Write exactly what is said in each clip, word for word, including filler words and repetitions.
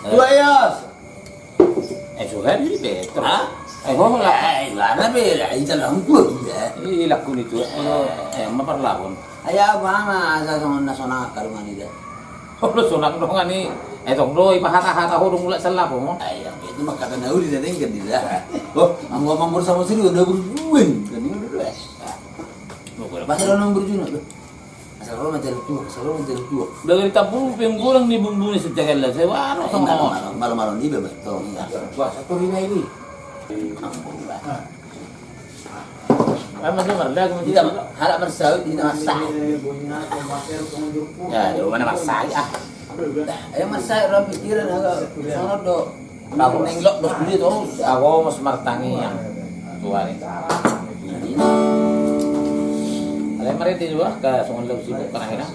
Dua ios. Eh, sudah di betul. Hah? Eh, ho, ho, lah. Eh, mana beda? Itu lah, gua dia. Ih, laku itu. Eh, ma parlapon. Ayo, apa ama, asa songon na sonang akar mani dah. Ho, lo sonang dong ani. Eh, tong do, ipahata-hata ho dong mulak salap ho. Ayo, itu mah kata nauli dan enggan di dah. Oh, anggo mamur sama sini udah berjuang. Dan ini udah dua. Masa lo nang berjuang, lo? Asal ro mancari tuak, asal ro mancari tuak. Udah dari tampul, penggoreng di bumbu ni sejagal lah. Saya waro sama. Malam-malam ini bebas, tolong, iya. Wah, satu lima ini. Ampun, Pak. Kan masih merda, kan masih. Kita halak bersawit, kita masak. Ya, di rumah masak, ah. Ayo masak, orang pikiran agak sono do. Tahu. Ninglok dos dulu terus. Aku mesti martangiang. Tuhan itu. Ada yang mari di luar ke Sungai Lau Sibuk, karena ini.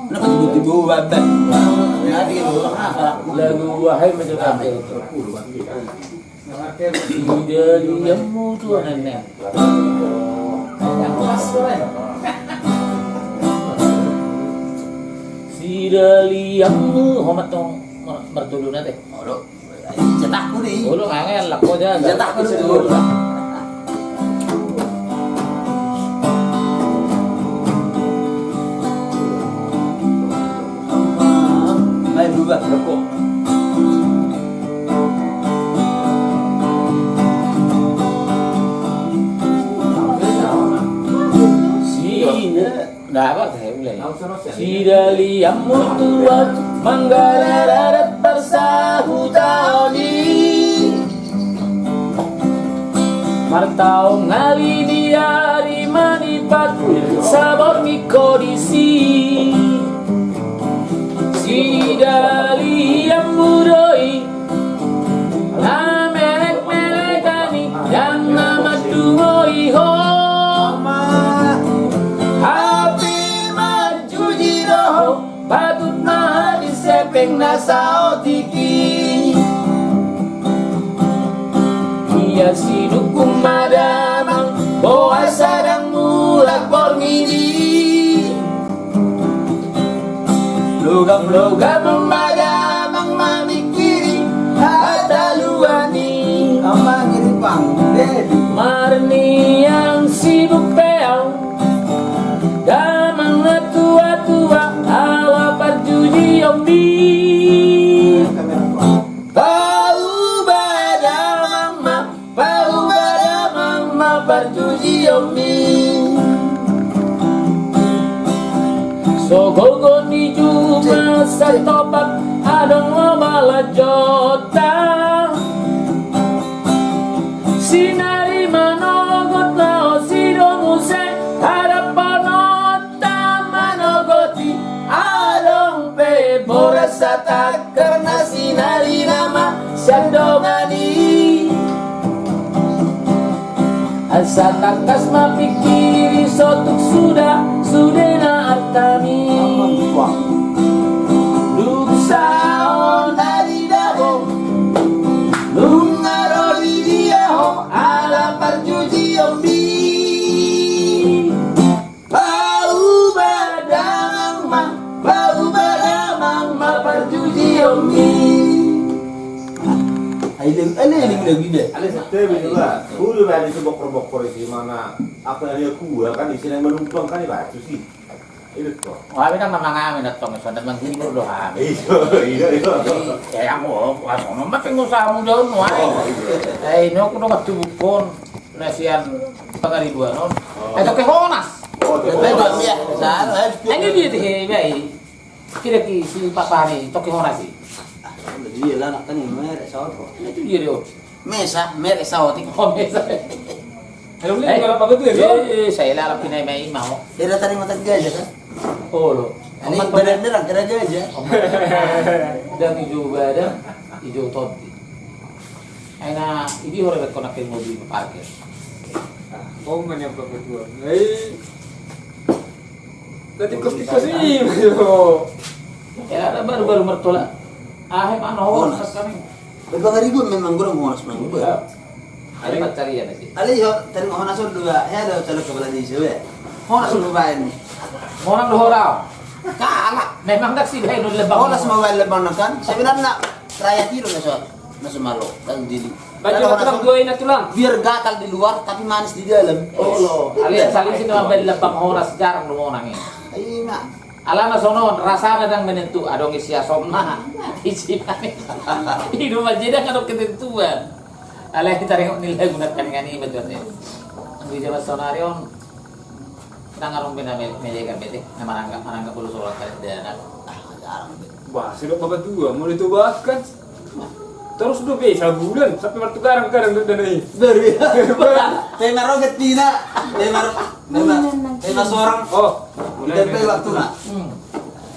Kenapa tiba-tiba wabah? Lagu wahai menjelaskan. Sidalianmu tu nenek. Sidalianmu, homat tong mar-, martolu nate. Olo. Cetakku deh. Olo, angel lah, kau jangan. Cetakku dulu. Main dulu, Bang. Rokok. Sini. Nggak apa, saya mulai. Sidalianmu tuat manggarar adat parsahuta on i. Martaon ngali di ari manipat saborngin ho disi. Sidalianmu do i na melek-melek ani, ndang na mandungoi ho. Hape manjuji do ho, patut ma di sepeng na saotik i. Ia sidukun ma damang, boasa ndang mulak borngin i. Logam-logam ma damang mamingkiri hataluan i. Amang iri pang, Dedi. Marniang sibuk pe au, damang na tua-tua, ala parjujionmi. Pauba damang ma, pauba damang ma parjujionmi. So gogo ni juma satopak adong ma lanjota. Sinari manogot laho sidomu se, adong panota manogoti, adong pe boras satak. Karna sinari nama sian dongan i. Asa tangkas ma pingkiri sotuk suda, sudena artami. Dung saonari dabo, nunga ro di dia ho, ala parjujionmi. Pauba damang ma, pauba damang ma parjujionmi. Ai lem, ai lem, lem, lem. Ale sate be juga. Ulu ba di bokkor-bokkor isi mana? Apa dia gua kan isi yang menumpang kan itu sih. Itu tuh. Wah, hami kan mangan hami na tong, songon na manghibur do hami. Iya, iya, iya. Eh, aku, wah, songon ma pengusaha muda on, wah. Oh, iya. Eh, ini aku dong tubukkon. Na sian Pangaribuan on. Oh. Eh, Toke Honas. Oh, Toke Honas. Ini dia, dia, dia. Kira ki si papa ni, Toke Honas i. Ah, dia lah, anak kan ini merek saotik. Itu dia, dia. Mesa, merek saotik. Oh, Mesa. Eh, eh, saya lalap pinai mai mau. Dia datang di mata gajah, kan? Oh, lo. Ini badan dia lah, kira gajah. Dan ijo badan, ijo topi. Ai na, idi ho rebekkon nangkin mobil parkir. Kau menyapa ketua. Hei. Tadi kos di kos i, Mas. Ya, ada baru-baru mertolak. Ah, mana horas kami. Bang Arigo memang gua mau horas main gua. Alai pancarian aja. Alai iho, taringot hona son dua, hea do calon kepala desa be. Hona son dua baen. Monang do hora. Kalah. Memang dak si baen do lembang. Hona sama baen lembang na kan. Sebenarnya rakyat i do na so, na so malo, kan dili. Baca tulang dua ina tulang. Biar gatal di luar tapi manis di dalam. Oh lo. Alai saling si nama baen lembang hora sejarang do monang i. Ima. Alana songon on, rasana ndang menentu, adong isi asomna, isi mani. Hidup aja ndang adong ketentuan. Alai taringot ni lagu na kan ngani betul ni. Di zaman sonari on, ndang adong be na mele-, melekan be, na mananggap, mananggap bulu solang kali dana. Ah, jarang be. Bah, sidok bapak tua, mulai tua bahkan. Terus do be sabulan sampe martukaran kadang do dana i. Baru ya. Pe maro gantina. Pe maro, pe ma-, pe ma sorang. Oh. Udah pe waktu na. Hmm.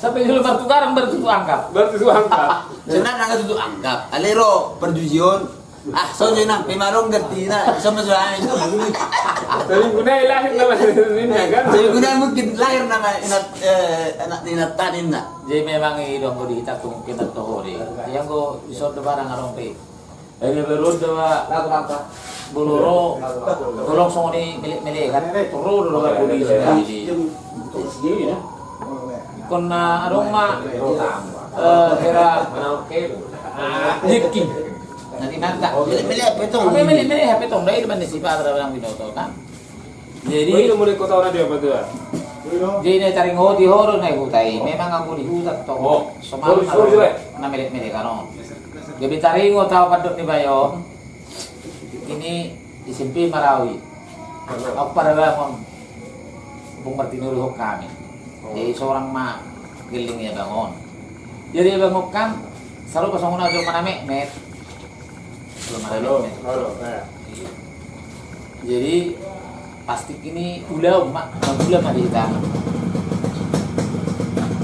Sampe dulu martukaran baru tutu angkap. Baru tutu angkap. Sebenarnya nggak tutu angkap. Alai ro perjujion. Ah, so jena pe maro gantina. So ma suami. Tapi guna lahir nama ini kan. Tapi guna mungkin lahir nama inat, eh, anak inat taninna. Jadi memang i do anggo di hita kemungkinan toho de. Ia anggo di son do barang adong pe. Ede baru do ba boloro. Tolong songon i melek-melek kan. Toro do ba polisi di. Ingkon na adong ma, eh, hera. Diki. Nanti nanta. Melek-melek apa itu? Apa melek-melek apa itu? Ndai di mana si Pak ada bilang di dokter kan. Jadi, oh, itu mulai kota orang dia apa tuh? Jadi na taringot i ho do na huta i. Memang anggo di huta tong. Oh, so sorry, sorry, sorry. Na melek-melek kan on. Jadi taringot au pandok ni bayo. Ini di S M P marawi. Au Parebangon. Bung Martinuri ho hami. Jadi seorang ma gelling ia bangon. Jadi bangon kan sarupa songon au jolma na metmet. Halo, halo, eh. Iya. Jadi pasti ini ulaon ma, mangula ma di hita.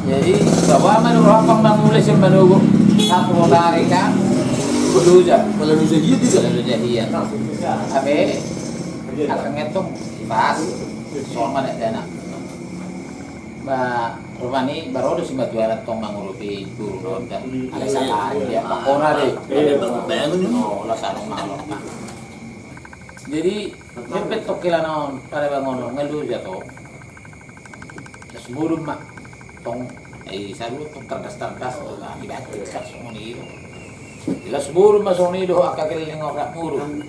Jadi bawa ma do roham mangula sian manogot. Satu lotari kan. Baladoja. Baladoja hian. Baladoja hian. Ape? Akan ngetong pas. Soal mana dana. Ba, rupani baru do simatuana tong mangurupi guru do da. Ada sahari dia pakona de. Iya, bangun-bangun ini. Oh, lah sarung malam. Jadi, mepet tong hela na on, Parebangon on, ngeluh ja tong. Terus murun ma tong, eh, saru tong terdas-terdas tong, nah, di batik kan songon i do. Jelas murun ma songon i do, angka geleng on rap murun.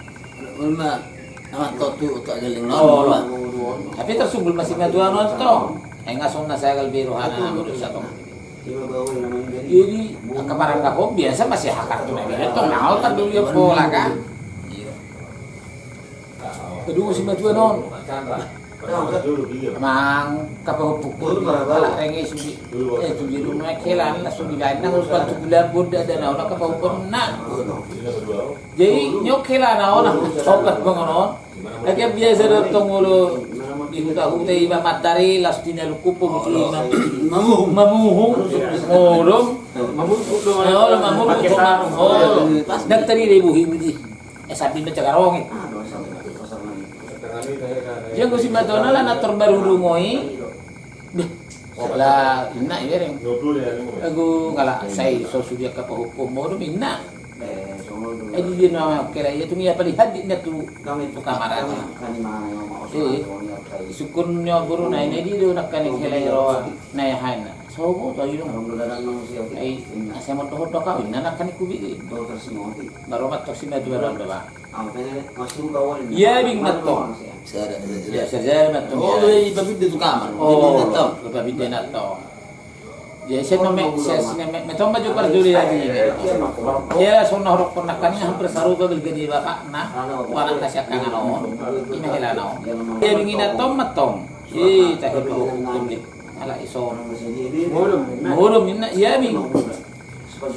Murun ma, amat totu, otak geleng on, oh, murun ma. Tapi tersunggul ma simatuana on tong. Ai nga songon na sagal be rohana, murun sa tong. Jadi, angka parangkap on biasa masih hakar tu na biasa tong, na otak dulu ya pola kan. Iya. Kedua simatuana on. Amang, kapahumpungkon, halak renge sugi. Eh, tu dia dulu naik helan, langsung dibaen, nang lupa tu gula, boda, dan naona kapahumpungkon, nah. Jadi, nyok helan, naona, sobat bangun on. Lagi biasa do tong olo, di huta-huta, iba matari, las tina lukup, buti, mamuhung. Mamuhung. Mamuhung. Mamuhung. Mamuhung. Mamuhung. Daktari de buhi, buti. Eh, sambil mencegarong i. Jadi anggo simatuana na torbaru dungo i. Beh, sala inna i bereng. Ago ngala sai so sudia kapahumpung modom inna. Eh, di dia na kela ia tung ia paling hadit na tu kamar. Eh, sukun nyo guru na ini dia do na kani kela ia roa na ia hain na. Sobo to i do. Ai, asa mo toho to kau inna na kani kubi. Baru matok simatuana do ba. Ia bing na tong. Sada, sada. Ia, sada, sada na tong. Oh, ia. Ia, i babinda tu kamar. Oh, babinda na tong. Babinda na tong. Ia, sia na me, sia, sia na me, me tong ma jo parjolo ia bing. Ia, so na horok pon na kani hampir sarupa balga ni bapakna. Wana kasi angka na on. Ima hela na on. Ia bing na tong ma tong. Ih, tahe tu hukum ni. Ala ison. Modom inna ia bing.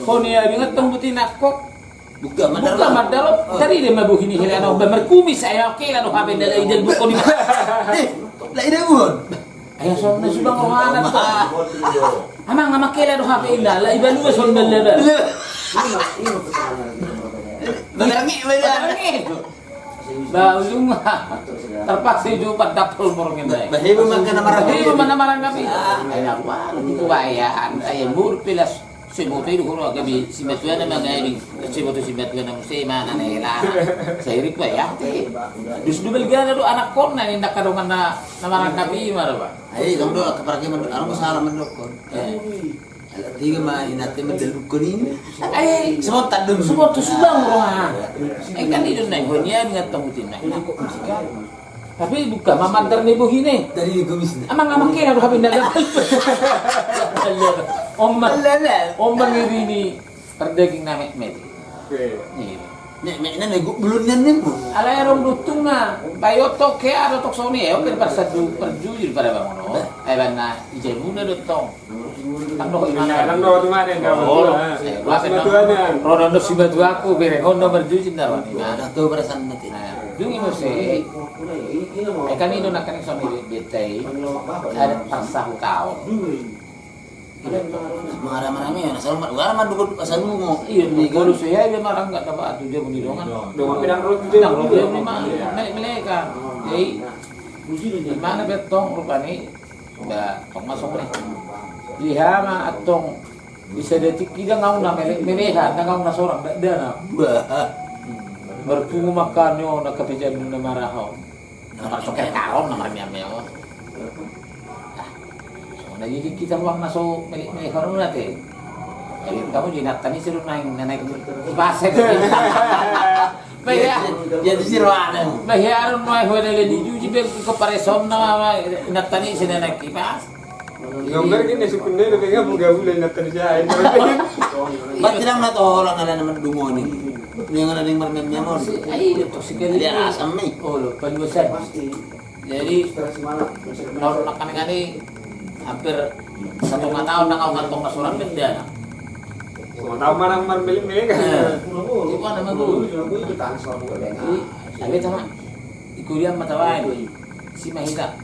Koni ia bing tong buti na kok. Buka mandalo. Buka mandalo. Tadi dia mabuhi ni hela na on. Ba markumis ai, hela do hape na lai dan buko ni. Eh, lai da buhon. Ai songon na subang rohana. Amang, amang hela do hape inna, lai balua songon na lai. Badangi, badangi. Ba ujung terpaksa itu empat dapur borngin dai. Bahibu mangkana marang. Bahibu mana marang kami. Ai aku anu tu wayaan, ai mur pilas. Boto i do hurang gabe simatuana manganing. Sai boto simatuana muse ma na hela. Sai rippu ai ate. Dus do balgana do anakkonna ni angka dongan na marangkap i ma do ba. Ai dong do angka parangkap i mandok, anu ma salah mandokkon. Ala tiga ma inate mandalukkon i. Ai spontan do. Spontan sudah hurang. Ai kan i do nai honia dengan tamutin nai. Tapi buka mamantar ni bohine. Dari di kumis na. Amang amang kena do habis nda. Omban. Omban iri ni tardaging na metmet. Metmet na nego belum nen nen. Ala erong dutung na. Bayo tok ke ada tok soni ya. Oke, parsadu parjujur pada bangun. Ai banna ijai muna do tong. Kan dohot imana. Kan dohot imana. Roda do simatuaku bereng on nomor juji na roha ni imana. Dung i muse. Ai kan i do na kan i soni beta i. Ada parsahutaon. Marah-marah me na sama uara mandukut pasalu mo. Iya, ni golus ya dia marah enggak dapat tu dia bunyi dongan. Dongan pedang roti dia bunyi. Mele mele kan. Jadi imana betong rupani. Ba tong masuk ni. Liha ma antong. Bisa detik ida ngau na mele meleha na ngau na sorang dak dana. Marpungu makanyo na kapejan na maraho. Na marsoker karon na marmian meo. Songon na jadi kita ruang na so mele meleha na te. Jadi kamu jadi natani seru naik naik. Basek. Bahia. Jadi si rohana. Bahia anu nuai hoda le ni juji be kepareson na natani sini na kipas. Gambar gini sukun deh tapi nggak buka bulan natani saya. Bat tidak na to orang ada nama dungoni. Yang ada yang marmem memon. Ai itu sekali. Dia asam nih. Oh lo paluasan. Jadi naur na kami kali hampir satu lima tahun na kau kantong na surat benda. Sama tahu mana mar milik milik kan. Itu ada mah dulu. Jadi tapi sama ikut dia mata lain si mahita.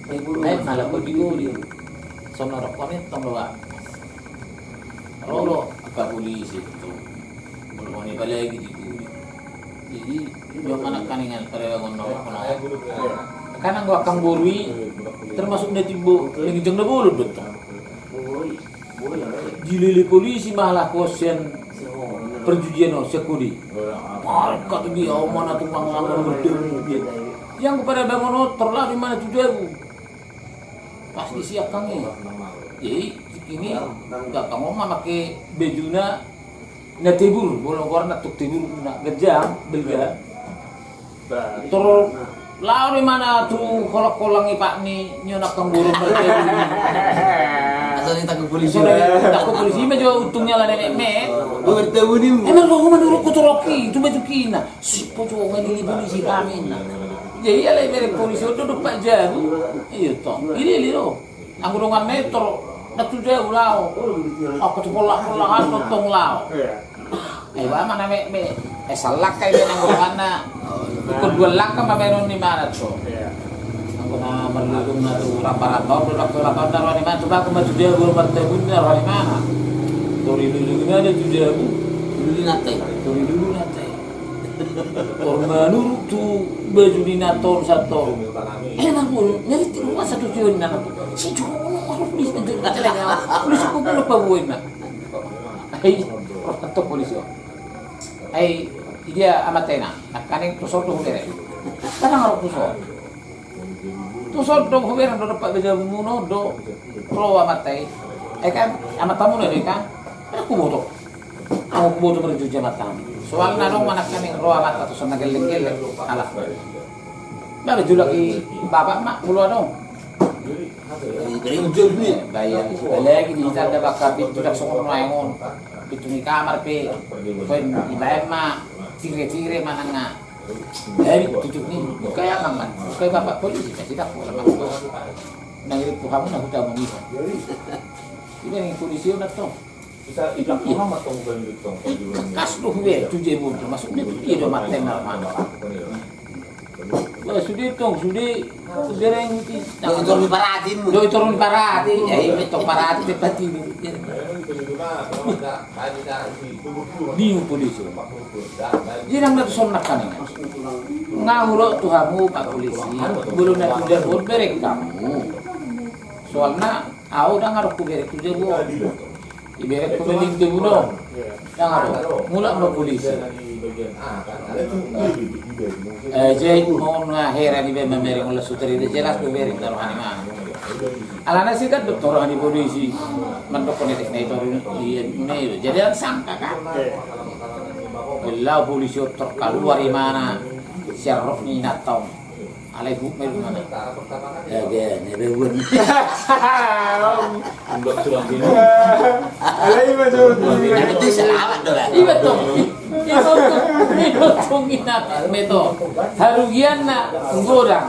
Naik malah kau di goli. Sama rokok nih tong doa. Rolo apa polisi itu. Molo moni apalagi di guli. Jadi dia mana kaningan pada bangun nol kono. Kan anggo akang boru i termasuk na timbo yang jeng na bolon do tong. Dilele polisi malah kosian perjudian on sekudi. Parkat dia mana tukang langgar berdebu dia. Yang pada bangun otor lah di mana tu jabu. Pas di siak kang i. Jadi ini datang oma make bejuna na tebur, bolong warna tuk tebur na gejang belga. Toro lao di mana tu kolak-kolak i pak ni nyo na kang burung bertebur. Asal ni takut polisi. Takut polisi ma jo untungnya lah nenek me. Bertemu ni. Emang lo menurut kuturoki itu baju kina. Si pojok ini polisi kami na. Jadi alai bereng polisi on do dompak jabu. Iyo tong. Ini ini do. Anggo dongan na i tor na tu jabu lao. Anggo tu pola-polaan do tong lao. Ai ba mana me me. Eh salak kai be anggo dongan na. Ikut dua langkah ma baenon ni mana tu. Anggo na marludung na tu rapa-rapa on do rapa-rapa on na roha ni mana tu baku ma tu jabu martabun na roha ni mana. Tori lulung na tu jabu. Lulung na tai. Tori lulung na tai. Tor manurut tu baju ni nator sator. Enak pun nyari tiru masa tu tion na tu. Si jono kalau polisi tu celeng ya. Polisi ku belok babuin na. Ai, roh tu polisi. Ai, dia amat tena. Nak kaning tu sor tu hubere. Tanang roh tu sor. Tu son do hubereng do dompak beja muno do. Ro amat tai. Eh kan amat tamu do kan. Aku boto. Aku boto berjuja mata. Soalna dong mana kan yang ro amat atau sana geleng-geleng. Alah. Nah, julak i bapak mak mulu adong. Bayar lagi di sana bakal pintu dak sokong maengon. Pintu ni kamar pe. Koin ibaen ma. Tire-tire mananga. Jadi tutup ni, buka ya aman. Buka bapak polisi kasih tak bola bapak. Nang itu hamu na huta mengiha. Ini yang polisi udah tong. Kas do hue tu jebun tu masuk dia tu dia do maten na mana. Wah sude tong sude. Bereng ti. Do itu ni parati. Do itu ni parati. Ya ini tong parati tempat ini. Bingung polisi. Jirang na tu son na kaningan. Nga hurok tu hamu pak polisi. Belum na tu jabu bereng hamu. Soalna au dang harus ku bereng tu jabu. Ibereng tu beling tu budo. Yang ada. Mulak ma polisi. Eh, jadi mau na heran iba mamereng olah sutari de jelas do bereng taruhan i mana. Alana sikat do taruhan di polisi. Mandok konek na itu iya mune. Jadi yang sangka kan. Bela polisi otor kaluar i mana. Siarrok ni natong. Alai hukma itu mana? Ya, ya, ini bebuan. Enggak sulang gini. Alai betul. Itu selamat dong. Iya betul. Itu itu tunggina betul. Harugian na godang.